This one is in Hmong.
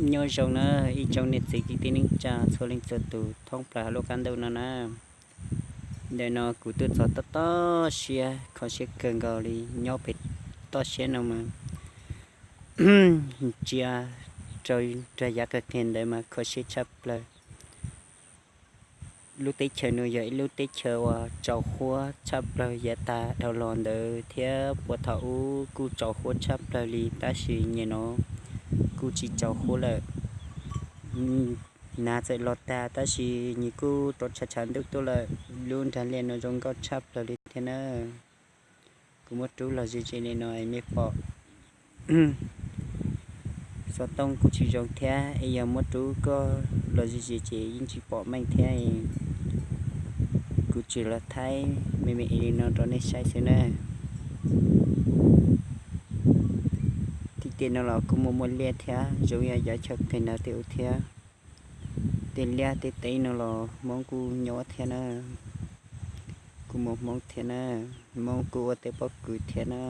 Nyob zoo na ib tsoom niam txiv kwv tij neej tsa txhua leej txhua tus thoob plaws hauv lub qab ntuj no na. Ntawm no kuv tuaj txog toj toj siab, kho siab kawg nkaus li. Nyob pem toj siab no mas ntsia rau nram yav qig qig ntawd mas kho siab tshaj plaws. Lub teb chaws no yog ib lub teb chaws uas tsaus huab tshaj plaws yav tas dhau los ntawd thiab puag thaum ub kuj tsaus huab tshaj plaws li, tab sis nyem no kuj tsis tsaus huab lawm. Nag txawm los tag tab sis nws kuj rov tshav tshav ntuj tuaj lawm. Lub nrag liaj no zoo nkauj tshaj plaws li thiab na. Kuv muab rub los ze ze li no mej pom. Xov tooj kuj tsis zoo thiab, es yog muab rub koj los ze ze ces yeej tsis pom meej thiab. Kuv tsis los thaij me me li no rau nej saib xwb na. Tim tej no los kuj muaj muaj liaj thiab, zoo yam yav chaw qis ntawd tej ub thiab. Tej liaj tej teb no los Hmoob kuj nyob thiab na. Kuj muaj Hmoob thiab na. Hmoob kuj ua tej pob kws thiab na.